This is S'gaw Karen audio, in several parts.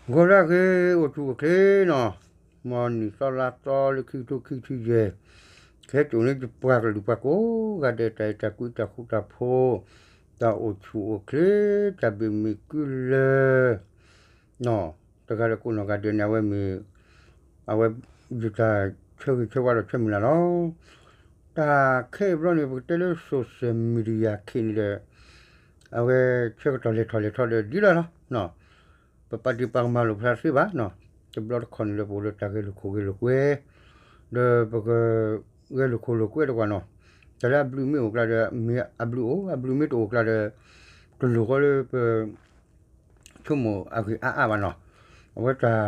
ဂီၤလၢအဂ့ၤ အိၣ်ဆူၣ်အိၣ်ချ့နီၤ, မ်နံၣ်သီလါသီလၢခံကထိခံဆံယဲၢ်, ကဟဲစိာ်န့ၢ်ယပှၤကလုာ်ပှၤကိးဂၤဒဲး တၢ်အဲၣ်တၢ်ကွံတၢ်ဃူတၢ်ဖိး, တၢ်အိၣ်ဆူၣ်အိၣ်ချ့ တၢ်ဘၣ်မုာ်ကုလၢ နီၤ, တဂၤဒီးကိးနီၢ်ဂၤဒဲးန့ၣ် အဝဲမ့ၢ် အဝဲ ယတၢ်ဆၢဂ့ၤဆၢဝါဒီးဆၢမုၢ်လၢ်လီၤ. တၢ်ခဲအံၤဘျီန့ၣ် ပကတဲလၢ social media ခံန့ၣ်ဒီး အဝဲဆၢကတီၢ်လဲၤထီၣ်လဲၤထီဒီးဒ်လီၤလီၤ. ပပာ်တ့ၢ်ပာ်ကမၣ်လိာ်ပသးသ့ဘၣ်နီၤ, တဘျီတခီၣ်န့ၣ်ဒီး ပအိၣ်လၢတၢ်ဂဲၤလိာ်ခိၣ်ဂဲၤလိာ်ကွဲ, ဒီးပက ဂဲၤလိာ်ခိၣ်လိာ်ကွဲတကွၢ်နီၤ, တၢ်လၢအဘျုးမ့ၢ်အိၣ်ကျါဒီး မ့ၢ်အဘျုးအိၣ်, အဘျုးမ့ၢ်တအိၣ်ကျါဒီး တလိၣ်ဃီလၢပ ဆိကမိၣ်အဂ့ၢ်အါအါဘၣ်နီၤ, အဝဲတၢ်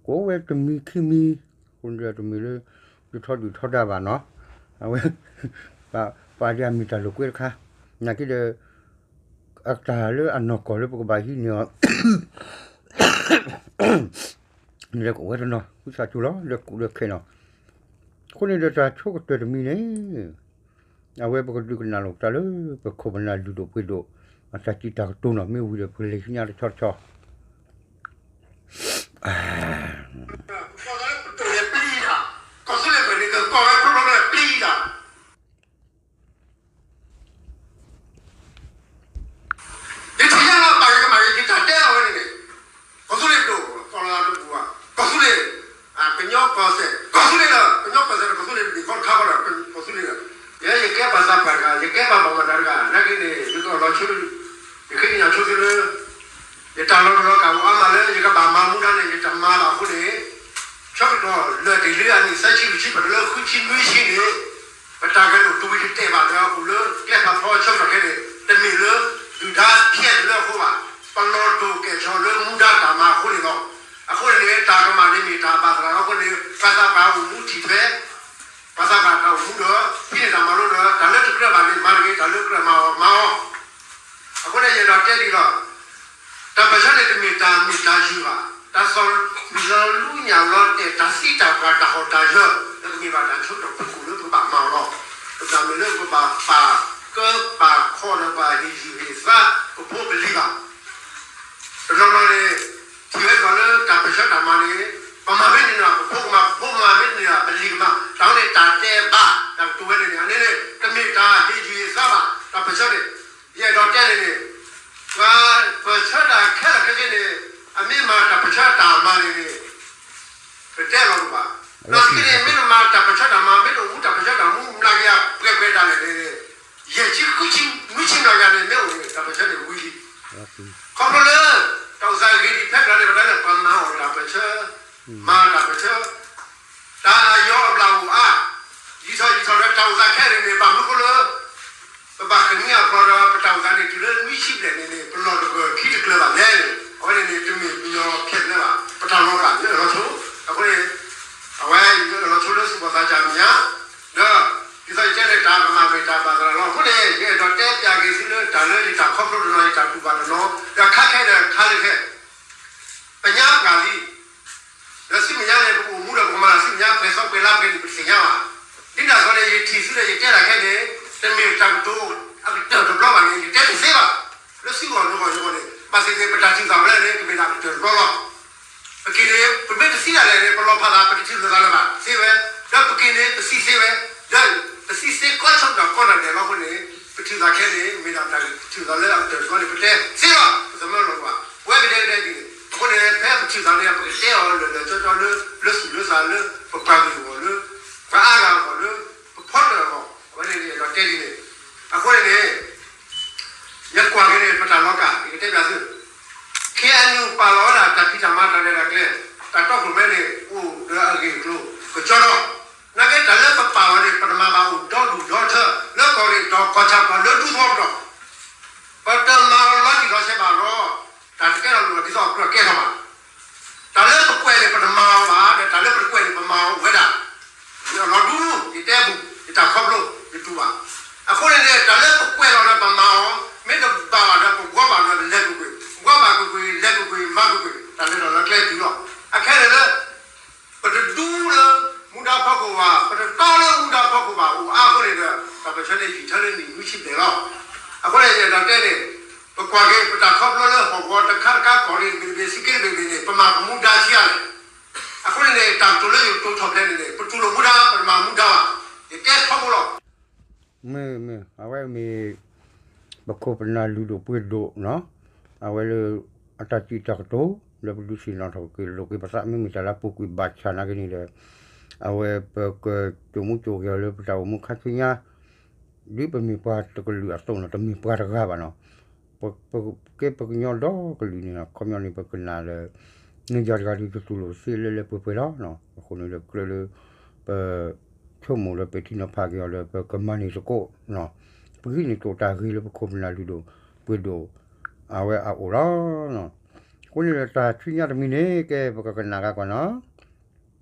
ကိးဝဲတမံၤခံမံၤ, အဃိန့ၣ်ဒီးတမ့ၢ်လၢ ဒုးထီဒုးထီဒါဘၣ်နီၤ, အဝဲ ပာ်ဒ်အမ့ၢ်တၢ်လိာ်ကွဲတခါ, နာ်က့ဒီး အတၢ်လၢအနီၢ်ကီၢ်လၢပကဘၣ်ဟံးန့ၢ်အီၤ န့ၣ်ဒီးကအိၣ်ဝဲတနီၤ ဝံသးစူၤလီၤ လၢကူလၢခဲနီၤ, အဃိန့ၣ်ဒီးတၢ်ဆိကတၢၢ်တမံၤန့ၣ် အဝဲပကဒုးကနၣ်လိာ်ပသးလၢ ပခိၣ်ပနၢ်လုၢ်ဒိၣ်ပှ့ၤဒိၣ် အတၢ်စံးတၢ်ကတိၤနီၤ မ့ၢ်ဝံၤဒီးပကလဲၤဆူညါတဆီတဆီ ယထံၣ်ညါလီၤ ပာ်ဂ့ၤကမၣ်ဂ့ၤ ယတၢ်တဲအီၤဝဲန့ၣ်န့ၣ် ကီၢ်သူလ့ၤပဒိၣ် ကီၢ်လီၤတပူၤဘၣ် ကီၢ်သူလ့ၤ ကညီကီၢ်စဲၣ် ကီၢ်သူလ့ၤလီၤ ကညီကီၢ်စဲၣ်ဒီးကီၢ်သူလ့ၤတဘ့ၣ်ဃီတခါဃီဒီး ကီၢ်သူလ့ၤလီၤ ယဲယကဲပှၤသးပှၢ်တဂၤ ယကဲပှၤဘၣ်မူဘၣ်ဒါတဂၤ နာ်က့န့ၣ် ယကအီၣ်လီၤဆိ ယဃ့ကညးဆိသုလၢ ယတၢ်လီၤတူာ်လီၤကာ်အိၣ်အါမးလၢ ယကဘၣ်မၤမူဒါန့ၣ် ယတမၤဘၣ်အဃိန့ၣ် ဆၢကတီၢ်လၢာ်တ့ၢ်လံအနံၣ်သၢဆံလွံၢ်ဆံ ပတုၤလၢဃုဆံနွံဆံန့ၣ် ပတၢ်ဂဲၤလိာ်တဝံၤတတဲာ်ဘၣ်ဒီး အိၣ်လၢကျဲဖးဖီဆၢကတီၢ်ခဲအံၤန့ၣ် တမ့ၢ်လၢ ဒုၣ်ဒါဖျဲးတလၢအဃိဘၣ်. ပလီၢ်တိၢ်ကဲၣ်ဆိးလၢမူဒါတၢ်မၤအဃိန့ၣ်လီၤ. အဃိန့ၣ်န့ၣ် တၢ်ကမၣ်န့ၣ်မ့ၢ်တၢ်ဘၣ်သရၣ်လီၤ. အဃိန့ၣ် ပှၤသးပှၢ်အိၣ်မူထံၣ်ထွဲ ပှၤသးပှၢ်တၢ်အိၣ်မူဒီး ဖံးန့ၢ်တၢ်မၤလိဒီး တၢ်လၢတကြၢးဘၣ်န့ၣ် မၤတဂ့ၤ, တၢ်လၢကြၢးမၤအီၤမၤအီၤ အဃိန့ၣ် ယအဲၣ်ဒိးတဲဒ်အံၤလီၤ. တၢ်ပၢၢ်ဆၢန့ၣ် တမ့ၢ်တၢ်မ့ၢ်တၢ်ယုၢ်ဘၣ်. တၢ်သီၣ်လီၤလူညၣ်လီၤတဲာ် တၢ်သံတၢ်ပှၢ် တၢ်ဟီၣ်တၢ်ယၢၤ လၢကမ့ၢ်ဘၣ်တၢ်ဆၢကတီၢ်ဖုၣ်ကိာ်လၢပကဘၣ်မၤအီၤလီၤ. တမ့ၢ်လၢပကဘၣ်ပာ်ကၢပာ်ခီဒီးပှၤဟ့ၣ်ယုၢ်ဟ့ၣ်သါ ပဖိပလံၤဘၣ်. တနီၤနီၤန့ၣ် ထံၣ်ဝဲကီးလၢတၢ်ပၢၢ်ဆၢတၢ်မၤန့ၣ် ပမၤမ့ၢ်တန့ၢ်ဘၣ် ပဖိကမၤ ပဖိကမၤမ့ၢ်တန့ၢ်ဘၣ် ပလံၤကမၤ တၢ်ဝဲန့ၣ်တၢ်တဲဘၣ် တၢ်ကတိၤဝဲန့ၣ်န့ၣ် အန့ၣ်န့ၣ် တမ့ၢ်တၢ်ဟ့ၣ်ယုၢ်ဟ့ၣ်သါဘၣ် တၢ်ပၢၢ်ဆၢန့ၣ် ယအဲၣ်ဒိးတဲန့ၣ်န့ၣ် ပှၤပၢၢ်ဆၢတၢ်ခဲလၢာ်ခဲဆ့န့ၣ် အမ့ၢ်မၤတၢ်ပၢၢ်ဆၢတၢ်မၤန့ၣ်န့ၣ် ပတဲလီၤပှၤ လီၤစက့န့ၣ် မ့ၢ်တမၤတၢ်ပၢၢ်ဆၢတၢ်မၤ မ့ၢ်တအိၣ်မူတၢ်ပၢၢ်ဆၢတၢ်မူ မျးကယၤပှဲၤပှဲၤဒၣ်လဲာ်န့ၣ် ယဲၢ်ဆံဃုဆံနွံဆံမျးကယၤန့ၣ် မ့ၢ်အိၣ်န့ၣ် တၢ်ပၢၢ်ဆၢန့ၣ်ဝံၤလံ. ခီဖျိလၢ တၢ်အိၣ်သးဂ့ၤဒံးဖဲကျါန့ၣ် ပတဲလၢပှၤမၤအီၣ်တၢ်ပၢၢ်ဆၢ မၤတၢ်ပၢၢ်ဆၢ တၢ်အယီအဘျၣ်အိၣ်အါ ယံာ်ထီၣ်ယံာ်ထီၣ်ဒီးတၢ်အိၣ်သးခဲအံၤန့ၣ် ဘၣ်မနုၤဃိလၢ ပဘၣ်ဃ့ၢ်မှံဟးဖျိးဒီး ပတၢ်အိၣ်သးန့ၣ် တုၤလၢနွံဆံဘျဲၣ်န့ၣ်န့ၣ် ပလီၢ်တဂၢၢ်ခံတကျၢၤဘၣ်လဲၣ်န့ၣ် အဝဲန့ၣ်န့ၣ် တမ့ၢ်ပယီၤဖျဲးလၢၤဘၣ် ပတၢ်လီၤဂာ် ယအၢၣ်လီၤဆိ အဃိန့ၣ် အဝဲယအၢၣ်လီၤဆိလၢသူၣ်ဘီၣ်သးစၢ်မဲာ်ညါ ဒီး ဒ်သိးယတဲန့ၣ် တၢ်ကမၣ်မ့ၢ်တၢ်ဘၣ်သရၣ်လီၤ. အဃိန့ၣ် ယအဲၣ်ဒိးတဲပျးက့ၤသုလၢတၢ်လၢယတၢ်ခီဖျိတနီၤ ယတၢ်တူၢ်ဘၣ်တနီၤ ဒီးခါခဲဒီးခါလၢခဲ ပညါပှၢ်လံ ဒီးဆူမဲာ်ညါန့ၣ် ပကအိၣ်မူဒီးပကမၤတၢ်ဆူမဲာ်ညါ ပှဲၤသီပှဲၤလါပှဲၤနံၣ်ပသ့ၣ်ညါဘၣ်. ဒ်န့ၣ်အသိးန့ၣ် ယထံၣ်သုဒီးယတဲတၢ်ခဲအံၤန့ၣ် တမ့ၢ်တၢ်ကတိၤအကတၢၢ်တဘျီဘၣ်န့ၣ် ယတဲတသ့ဘၣ်. လၢသုဂီၢ်လၢဂီၢ်ယဂီၢ်န့ၣ် ဘၣ်သ့ၣ်သ့ၣ် ပတၢ်ထံၣ်သးဝဲဒၣ်န့ၣ် ကမ့ၢ်ဒၣ်ကတၢၢ်တဘျီလီၤ. ပက့ၤန့ၣ် ပမ့ၢ်တသံဒၣ်လဲာ်န့ၣ် ပလီၤဖးသး ပတထံၣ်လိာ်သးလၢၤဘၣ် သ့ဝဲ, ဒီးပက့ၤန့ၣ် ပသံသ့ဝဲ, ဒီးပသံသ့ကီဆၢကတီၢ်ကီတၢ်ဒဲးလီၤအဃိန့ၣ် ပထံၣ်သးခဲန့ၣ် မ့ၢ်ဒၣ်တၢ်ထံၣ်သးလၢအကတၢၢ်တဘျီန့ၣ် ပတဲသ့လီၤ. ပသမၢလီၤဘၣ် ပဝဲကဒဲကဒဲဒ်န့ၣ် အဃိန့ၣ် ဖဲပထံၣ်သးန့ၣ် ပကတဲအီၤလၢာ်လၢာ်ကၠီကၠီလၢ လၢသူၣ်လၢသးလၢ ပပှၤကလုာ်အဂီၢ်လၢ ပှၤအါဂၤအဂီၢ်လၢ ပဖီတၢၣ်အဂီၢ် အဝဲန့ၣ်န့ၣ် အဲၣ်ဒိးတဲဒ်န့ၣ် အဃိန့ၣ်န့ၣ် ယကွၢ်က့ၤန့ၣ် ပတၢ်လီၤကၢ် ယကတဲပျးသု ခ့ၣ်အဲၣ်ယူၣ် ပာ်လီၤဝဲဒၣ်တၢ်ဖံးတၢ်မၤတၢ်ရဲၣ်တၢ်ကျဲၤ တၢ်တီခိၣ်ရိၣ်မဲန့ၣ် အိၣ်ဒီးအဂ့ၢ်အကျိၤကကၠီဒီး နာ်က့တၢ်လၢပပာ်လီၤန့ၣ် ပတမၤဘၣ်အိၣ်ဒီဒူၣ်ဒီထၢ လၢကီၢ်ရ့ၣ်ဒီးကီၢ်ဆၣ်ကီၢ်လၢဒူသဝီပတီၢ် ပတမၤအီၤလီၤတံၢ်လီၤဆဲးဘၣ်ဒီး တၢ်တကဲထီၣ်လိၣ်ဒ်သိးအကြၢးကဲထီၣ်ဘၣ် တၢ်လၢပကွဲးန့ၣ် ပတမၤအီၤဘၣ် ဒီးတၢ်လၢပတကွဲးန့ၣ် ပမၤအီၤအိၣ်ဝဲဒၣ် ယလီၤဒူ ယတဲပူၤ ယတၢ်ခီဖျိ ယတူၢ်ဘၣ် အဃိန့ၣ်န့ၣ် တၢ်လၢပကွဲးလီၤဒီးပမၤအီၤ မ့ၢ်တဘၣ်ဘၣ်ဒီး ပဘှီဘၣ်ဒီးလဲၤကွ့ၢ်ကွ့ၢ် ဘှီဘၣ်ကွ့ၢ်ကွ့ၢ် လဲၤကွ့ၢ်ကွ့ၢ် မၤကွ့ၢ်ကွ့ၢ် တၢ်လဲၤထီၣ်လၢကျဲတုၤလီၤ. အခဲန့ၣ်လၢ ပတဒူလၢ မူဒါဖီခိၣ်ဘၣ် ပတတီလၢမူဒါဖီခိၣ်ဘၣ် အိၣ်အါအဃိန့ၣ်ဒီး တၢ်ပၢၢ်ဆၢန့ၣ် ယံာ်ထီၣ်လၢနံၣ်နွံဆံဘျဲၣ်လီၤ. အဃိန့ၣ် ယအဲၣ်ဒိးတဲန့ၣ် ပကွၢ်က့ၤ ပတၢ်ခီဖျိလၢဟီၣ်ကဝီၤတခါတခါ ကီၢ်ရ့ၣ်တဘ့ၣ်တဘ့ၣ် စံက့တဘ့ၣ်တဘ့ၣ်န့ၣ် တၢ်ကတိၤလၢယကတိၤထီၣ်ဖဲန့ၣ်န့ၣ် ပတူၢ်လိာ်မူဒါ ပတမၤမူဒါဘၣ်. ယတဲထီဘိလီၤ. မ့ၢ် မ့ၢ် အဝဲမ့ၢ် ပခိၣ်ပနၢ်လုၢ်ဒိၣ်ပှ့ၤဒိၣ်နီၤ, အဝဲလၢ အတၢ်စံးတၢ်ကတိၤ လၢပဒုးသ့ၣ်နီၣ်ထီၣ်က့ၤလိာ်က့ၤပသး မ့မ့ၢ်တၢ်လၢပူၤကွံာ်ဘၣ်ဆၣ်နာ်က့န့ၣ်ဒီး အဝဲပကကိၣ်မူကိၣ်ဂဲၤအီၤလၢပတၢ်အိၣ်မူခါဆူညါ ဒ်ပမ့ၢ်ပှၤတကလုာ်အသိးနီၤ တမ့ၢ်ပှၤတဂၤဘၣ်နီၤ, ပကဲပကညီဒီကလုာ်န့ၣ် ခီပညီန့ၣ် ပကနၣ်လၢ နယၤတဂၤဒီးတတူၢ်လိာ်သ့လၢလၢပှဲၤပှဲၤလီၤ. အဃိန့ၣ်ဒီးကြၢးလၢ ပ ဆိကမိၣ်လၢပထံနီၤဖးက့ၤအီၤလၢပကမၤန့ၢ်သကိး ပဂံၢ်န့ၢ်တၢ်ဂ့ၤလၢပခိၣ်ပနၢ်လုၢ်ဒိၣ်ပှ့ၤဒိၣ် အဝဲအအိၣ်လီၤ. အဃိန့ၣ်ဒီးတၢ်ဆူညါတမံၤန့ၣ် ကဲပကကနၣ်ဂၤကွၢ်နီၤ,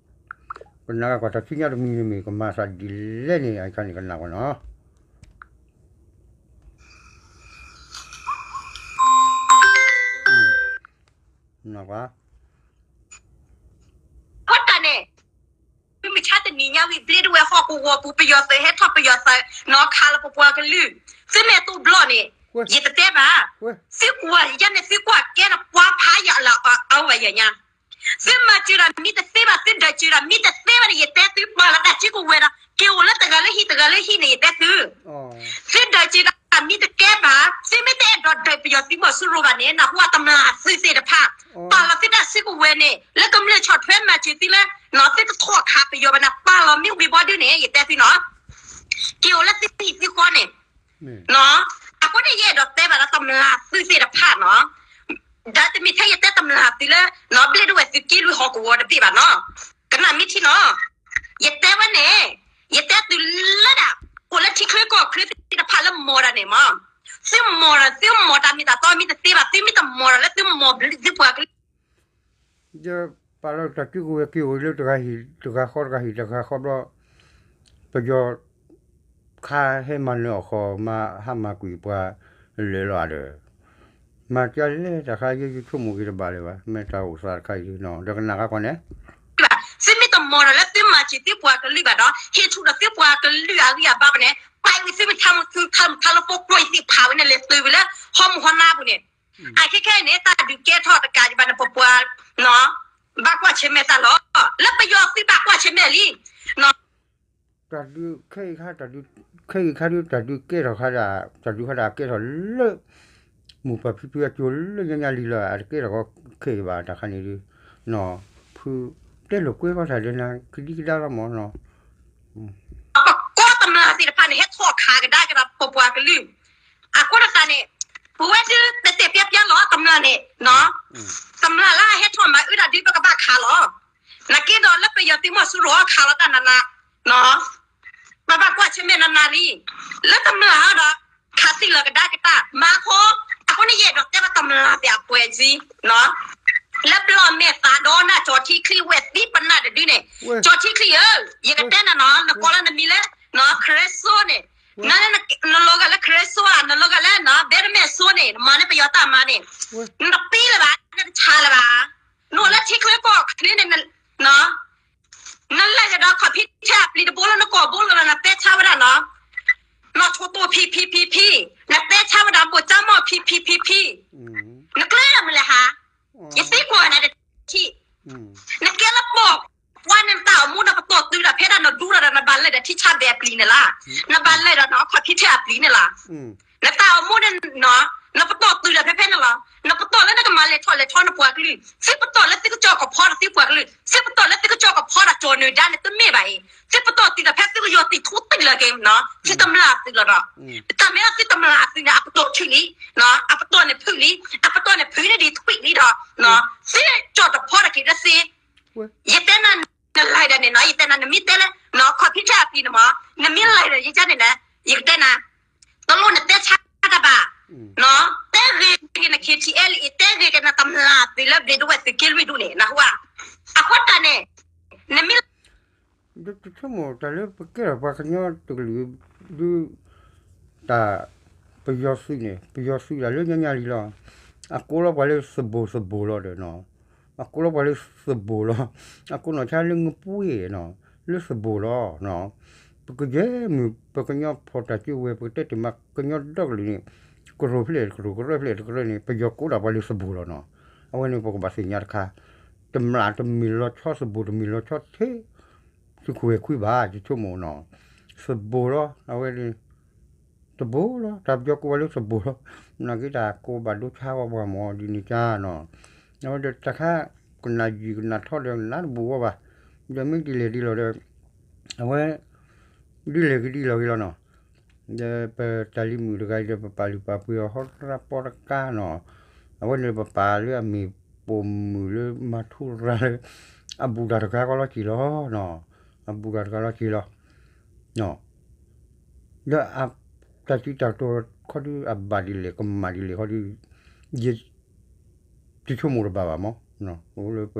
ကနၣ်ဂၤကွၢ်တၢ်ဆူညါတမံၤန့ၣ်မ့ၢ်ကမၤသးဒ်လဲၣ်န့ၣ် အံၤခါန့ၣ်ကနၣ်ကွၢ်နီၤ. နကွၢ် ဖီတၢ်န့ၣ် မုၢ်မဆါတနံၤညါဝံၤ ဘျ့ဒဝဲၢ်ဟီၣ်ကဝီၤပူၤ ပယီၤသုးဟဲထီၣ်ပယီၤသုးနီၤ ခးလီၤပပှၤကလုာ်, သုမ့ၢ်တူၢ်ဘျီၣ်န့ၣ် ယတတဲဘၣ်, သုကွၢ်ယၤန့ၣ် သုကွၢ်ကဲဒီးပှၤဖးယံာ်လၢအဝဲယၤညါ, သုမၤစၢၤတၢ်မ့ၢ်တသ့ဘၣ် သုဒၢးစၢၤတၢ်မ့ၢ်တသ့ဘၣ်န့ၣ် ယတဲသုပာ်လီၤတၢ်စုကဝဲၤဒီး က့ၤအိၣ်လၢတဂၤလၢဟံၣ်တဂၤလၢဟံၣ်န့ၣ် ယတဲသု သုဒၢးစၢၤတၢ်မ့ၢ်တကဲဘၣ် သုမ့ၢ်တအဲၣ်ဒိးဒၢးပယီၤသုးမီၤစိရိၤဘၣ်န့ၣ် နၢ်ဟူတမျၢ်သုးသ့ၣ်တဖၣ် ပာ်လီၤသုတၢ်စုကဝဲၤန့ၣ် လၢကမျၢၢ်ဆီၣ်ထွဲမၤစၢၤသုလၢ သုတထီၣ်ခးပယီၤဘၣ်န့ၣ် ပာ်လီၤမ့ၢ်ဝံၤဘီဒုန့ၣ် ယတဲသုနီၤ က့ၤအိၣ်လၢသုဟံၣ်သုဃီန့ၣ် အဃိန့ၣ် ယအဲၣ်ဒိးတဲဘၣ်ဒီးတမျၢ်သုးသ့ၣ်တဖၣ်နီၤ ဒီးတမ့ၢ်ထဲယတဲတမျၢ်သုးလၢ ဘျ့ဒဝဲၢ်သုးက့လွံၢ်ဟီၣ်ကဝီၤတဘ့ၣ်ဘၣ်နီၤ ကနၣ်မ့ၢ်ထံနီၤ ယတဲဝဲန့ၣ် ယတဲသုးလၢဒၣ် အိၣ်လၢထံချၢကီၢ်ချၢသ့ၣ်တဖၣ်လၢမီၢ်တၢ်န့ၣ်မး သုမီၢ်ဒီး သုမီၢ်တၢ်မ့ၢ်တၢ်တီမ့ၢ်တသ့ဘၣ် သုမ့ၢ်တမီၢ်ဒီးလၢသုမီၢ်ဘျုးသုပှၤကလုာ် ယပာ်လီၤတၢ်စုကဝဲၤက့ၤအိၣ်လၢတဂၤဟံၣ်တဂၤဃီ တဂၤဟံၣ်တဂၤဃီဘျီ ပယီၤ ခါဟဲမၤနၢၤအီၣ်ဃီ မၤဟးမၤကွံာ်ပှၤလၢာ်လီၤဒီး မၤကလဲၣ်တၢ်ခါ ယဆိကမိၣ်က့ၤတဘၣ်လၢၤဘၣ် မ့ၢ်တၢ်အိၣ်သးတခါအံၤနီၤ ဒီးကနၣ်ဃါခီန့ၣ် သုမ့ၢ်တမီၢ်ဒီးလၢသုမၤစၢၤသုပှၤကလုာ်ဘၣ်ဒီး ဟ့ၣ်ဆူၣ်ဒီးသုပှၤကလုာ်အဂံၢ်အဘါဘၣ်န့ၣ် ပာ်ဝံၤသုမ့ၢ်ထါမုၢ်ထါမုၢ်ထါလၢဖိကျိအံၤသ့ၣ်ဖးဝဲန့ၣ် လဲၤသုးဝံၤလၢဟီမုၢ်ဟီနါပူၤန့ၣ် အခဲခဲအံၤန့ၣ် တၢ်ဒုးကဲထီၣ်တကးဒံးဘၣ်န့ၣ် ပပှၤ ဘၣ်ကွၢ်ဆၢၣ်မဲာ်တၢ်လီၤ. လၢပယီၤသုးဘၣ်ကွၢ်ဆၢၣ်မဲာ်လံ တၢ်ဒုးခဲအံၤခါ တၢ်ဒုးခဲအံၤခါဒုး တၢ်ဒုးကဲထီၣ်ခါဒၣ် တၢ်ဒုးခါဒၣ်ကဲထီၣ်လၢ မိၢ်ပၢ်ဖံဖုအစိၤလၢညါညါလံလီၤ အတကဲထီၣ်ခဲအံၤဘၣ် တၢ်ခါန့ၣ်ဒုး ဖု တဲလိာ်ကွဲဘၣ်တၢ်ဒဲးနၤ ကဒံကဒါလီၤမၢ်နီၤ ပကီၢ်တမျၢ်သ့ၣ်တဖၣ်န့ၣ် ဟဲထီၣ်ခးကဒါက့ၤဒီးပပှၤကလုာ် အဃိတသးန့ၣ် ပဝဲဒုးတဲတဲပျါပျါလီၤ တမျၢ်န့ၣ် တမျၢ်လၢအဟဲထီၣ်မၤအုၣ်တၢ်ဒုး ပကဘၣ်ခးလီၤ. နာ်က့ဒီးလၢပယီၤသုးမီၤစိရိၤခးလီၤတၢ်နးနး ပဘၣ်ကွၢ်ဆၢၣ်မဲာ်နးနးလံ လၢတမျၢ်ဒီး ခးသံလီၤကဒါက့ၤတၢ် မၤခီ အဃိန့ၣ် ယအဲၣ်ဒိးတဲဘၣ်တမျၢ်သ့ၣ်အပှဲၤကံ လၢပျီၢ်မဲာ်သးဒီနၢ်ကၠီၤထံချံဝဲသံပနၢ်တဒုန့ၣ် ကၠီၤထံချံဧၢ, ယကတဲနၤနီၤ နကိးလၢနမံၤလၢ ခရၢစိန့ၣ် နလီၤဂာ်လၢခရၢစိဧါ နလီၤဂာ်လၢ ဘဲတမဲာ်စိန့ၣ် နမၤန့ၢ်ပယီၤတၢ်မၤန့ၣ် နတပံလၢၤဘၣ် နတဆါလၢၤဘၣ်, နအိၣ်လၢထံချၢကီၢ်ချၢန့ၣ် နလဲၤကဒီးခီၣ်ဖံးထဲအပျံၤတဘိလၢနကိာ်ဘိလီၤဒီး နတဲဆါဝဲဒၣ်နီၤ, နီၢ်ထိတိၢ်ဖံဖံဖံဖံ, နတဲဆါဝဲဒၣ်ဘိၣ်ကၠၢ်မီၢ်ဖံဖံဖံဖံ, နကျဲဒၣ်မုၢ်လဲၣ်ဟါ, ယသံကွၢ်နၤတထံၣ်, နကဲလၢပီၢ်, ပှၤန့ၣ်နတၢ်အိၣ်မူဒီးပတီၢ်တုၤဒီးဖဲဒၣ်နဒူဒီး နဘၣ်လဲၤဒီးထံဆါဘဲအပျံၤန့ၣ်လီၤ, နဘၣ်လဲၤဒီးနီၢ်ခီၣ်ဖံးထဲအပျံၤန့ၣ်လီၤ. နတၢ်အိၣ်မူန့ၣ် နပတီၢ်တုၤဒီးဖဲဖဲန့ၣ်လီၤ. နပတီၢ်လၢနကမၤလဲၤထီၣ်လဲၤထီနပှၤကလုာ်, သုပတီၢ်လၢသုကကၠီၣ်ကဖီဒီးသုပှၤကလုာ်, သုပတီၢ်လၢသုကကၠီၣ်ကဖီဒီးကၠီၣ်နုၤဒါန့ၣ် တမ့ၢ်ဘၣ်အံၤ, သုပတီၢ်တုၤဒီးဖဲသုကယီၤတံၢ်ထူတံၢ်လၢက့ၤနီၤ, သုတမျၢ်အသုးလီၤဒီး, တၢ်မ့ၢ်လၢသုတမျၢ်အသုးန့ၣ် အပတီၢ်ထုးလံ, အပတီၢ်န့ၣ်ဖုးလံ, အပတီၢ်န့ၣ်ဖုးန့ၢ်ဒံးထွံၣ်လံဒီး, သုကၠီၣ်တဖီဒီးက့ၤတသ့ ယတဲနၤ နလဲၤဒီးန့ၣ်နီၤ, ယတဲနၤ နမ့ၢ်တဲလၢ ခီၣ်ဖံးထဲအပျံၤန့ၣ်မး, နမ့ၢ်လဲၤဒီးယကန့ၣ်န့ၣ်, ယကတဲနၤ, တလိၣ်နတဲဆါတၢ်ဘၣ်, တဲဂ့ၤက့ၤန ခ့ထံအဲလ်အ့ တဲဂ့ၤက့ၤနတမျၢ်သုးလၢဘျ့ဒဝဲၢ်သုးက့လွံၢ်ဒူၣ်န့ၣ် နဟူဧါ, အဃိတၢ်န့ၣ်, နမ့ၢ် ဒ်တဆိကမိၣ်တၢ်လၢပကဲထီၣ်ပှၤကညီတကလုာ်ဒုး တၢ် ပယီၤသုးန့ၣ် ပယီၤသုးတၢ်လၢညါညါလံလီၤ. အကိးလီၤပှၤလၢသဘိၣ်သဘိၣ်လီၤဒီးနီၤ, အကိးလီၤပှၤလၢသဘိၣ်လီၤ, အကိးနီၢ်ဆါလၢငပှ့ၤနီၤ, လၢသဘိၣ်လီၤ. ပကယဲၢ်မုၢ်ပကညီဖီၣ်တၢ်စုကဝဲၤ ပကတဲတ့ၢ်မးကညီဒီကလုာ်န့ၣ်, ကရူၢ်ဖျဲၣ်တကရူၢ် ကရၢဖျဲၣ်တကရၢန့ၣ် ပယီၤကိးဒၣ်ပှၤလၢသဘိၣ်လီၤနီၤ. အဝဲန့ၣ်ပကဘၣ်သ့ၣ်ညါတခါ, တမျးတမ့ၢ်လီၤဆီ သဘိၣ်တမ့ၢ်လီၤဆီထဲ သုးခိၣ်ဟဲခွံဘၣ် ယဆိကမိၣ်နီၤ, သဘိၣ်လီၤ အဝဲန့ၣ် သဘိၣ်လီၤ တၢ်ပယီၤကိးဝဲလၢသဘိၣ်လီၤ, နာ်က့တၢ်ကိးဘၣ်ဒိဆါဝဲပှၤမၢ်ဒ်န့ၣ်ကါနီၤ, အဝဲဒီးတၢ်ခါ ကနၣ်ယံာ်ကနၣ်ထီဒီးကနၣ်တဘူၣ်ဝဲဘၣ်, ဒီးမ့ၢ်ဒ်လဲၣ်ဒ်လဲၣ်ဒီး အဝဲ ဒ်လဲၣ်ဂ့ၤဒ်လဲၣ်ဂ့ၤလီၤနီၤ, ဒီးပတၢ်လံၤမုၣ်တဂၤအံၤဒီး ပပာ်လုၢ်ပာ်ပှ့ၤအီၤဟီတရၣ်ပီတကါနီၤ, အဝဲန့ၣ်ပပာ်လၢအမ့ၢ်ပိာ်မုၣ်လၢမၤထူရၤလၢ အဘူးတၢ်တဂၤကီလီၤက့ၤလီၤ, အဘူးတၢ်တဂၤလီၤက့ၤလီၤ, ဒီး တၢ်စံးတၢ်ကတိၤခီဒု အဘၣ်ဒ်လဲၣ်ကမၣ်ဒ်လဲၣ်ခီဒု ယ တဆိကမိၣ်တဘၣ်ဘၣ်မၢ်, အိၣ်လၢပ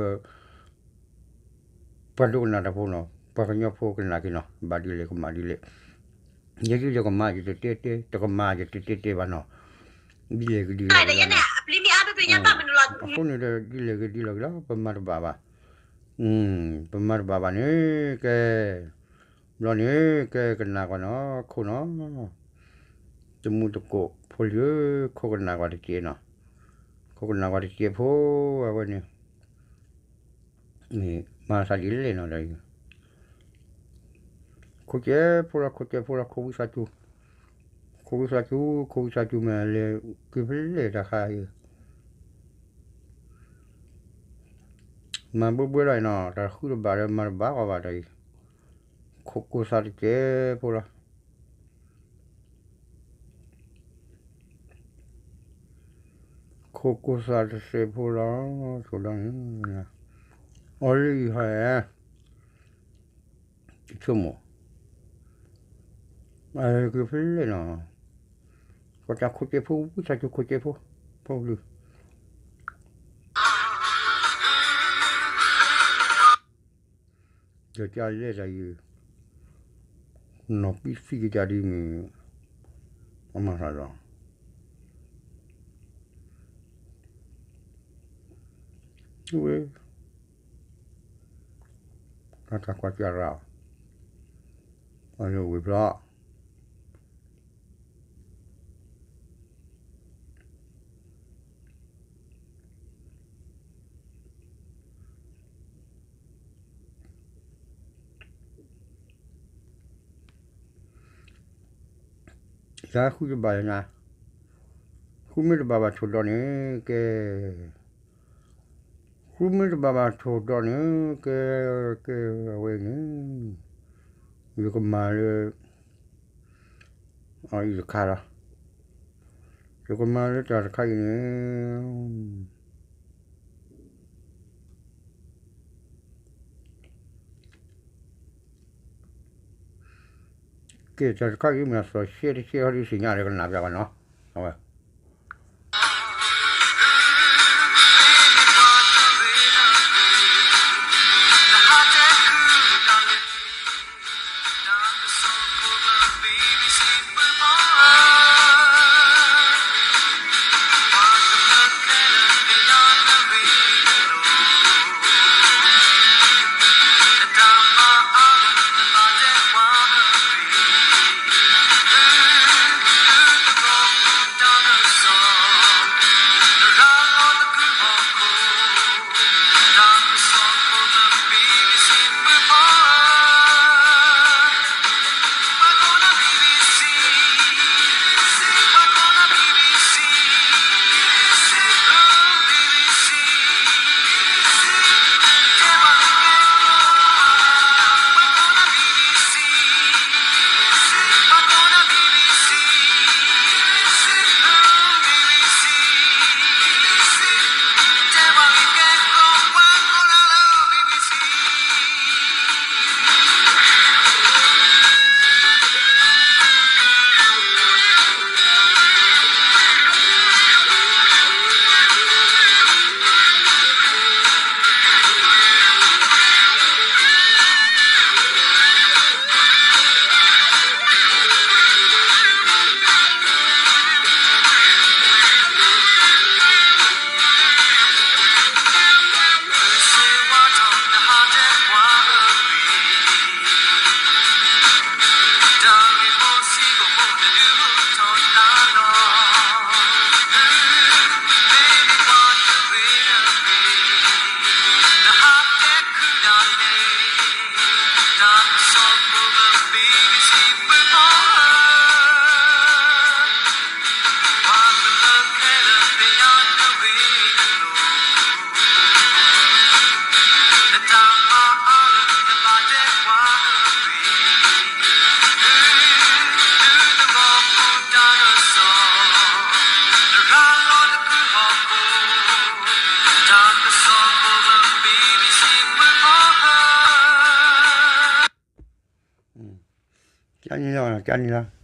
ပှၤဒိကနၣ်တၢ်ဖိနီၤ ပှၤကညီဖိကနၣ်က့ၤနီၤ ဘၣ်ဒ်လဲၣ်ကမၣ်ဒ်လဲၣ်, ယဲယကမၣ်ယတတဲတဲ တကမၣ်ယတတဲတဲဘၣ်နီၤ, ဒ်လဲၣ်ဂ့ၤဒ်လဲၣ်ဂ့ၤလီၤနီၤ, အဃိန့ၣ်ဒီးဒ်လဲၣ်ဂ့ၤဒ်လဲၣ်ဂ့ၤလီၤ ပမၤတဘၣ်ဘၣ်, ပမၤတဘၣ်ဘၣ်န့ၣ် ကဲ ဘျီန့ၣ် ကဲကနၣ်ကွၢ်နီၤ ခိၣ်နီၤ, တမူတကိးဖိလံဧၢ, ခိၣ်ကနၣ်ကွၢ်တစဲးနီၤ, ခိၣ်ကနၣ်ကွၢ်တစဲးဖိ အဝဲန့ၣ် မၤသးဒ်လဲၣ်နီၤဒီး ခိၣ်စဲးဖိလီၤ ခိၣ်စဲးဖိလီၤ ခိၣ်ဝံသးစူၤ, ခိၣ်ဝံသးစူၤ ခိၣ်ဝံသးစူၤ မ့ၢ်လဲၤက့ၤဖဲလဲၣ်တၢ်ခါအံၤ, မၤဘှဲဘှဲလီၤအံၤနီၤ တၢ်ဃုတဘၣ်ဒီးမၤတဘၣ်ဃီဘၣ်တၢ်အံၤ, ခိၣ်ကိၢ်သးတစဲးဖိလီၤ ခိၣ်ကိၢ်သးတစဲးဖိလီၤ, ဆိဒီန့ၣ်, အီၤလၢယဟဲ, ယဆိကမိၣ်, ကဖဲလဲၣ်နီၤ, ပှၤတၢ်ခိၣ်စဲးဖိ ဝံသးစူၤခိၣ်စဲးဖိ, ဖိလံ ဒီးကလဲၤတၢ်ယုၢ်, နီၢ်ပံသံကတၢၢ်ဒ်မ့ၢ်, အမၤသးလီၤ, ဝဲ, တၢ်ကွၢ်ကၢ်ရၢ, အဝဲဝ့ၢ်ဖျီ ယဃုတဘၣ်ယနၤ, ဃုမ့ၢ်တဘၣ်ဘၣ်ထိၣ်ဒီးန့ၣ် ကဲ, ဃုမ့ၢ်တဘၣ်ဘၣ်ထိၣ်ဒီးန့ၣ် ကဲ, ကဲ, အဝဲန့ၣ်, ယကမၤလၢ အအံၤတခါလီၤ, ယကမၤလၢတၢ်တခါအံၤန့ၣ်, ကဲတၢ်တခါအံၤမ့ၢ်အသီၣ်ရှဲတရှဲဟီဒုးသ့ၣ်ညါဒီးကနၣ်ပျးဘၣ်နီၤ, အဝဲ ကန့ၣ်လီၤ, ကန့ၣ်လီၤ.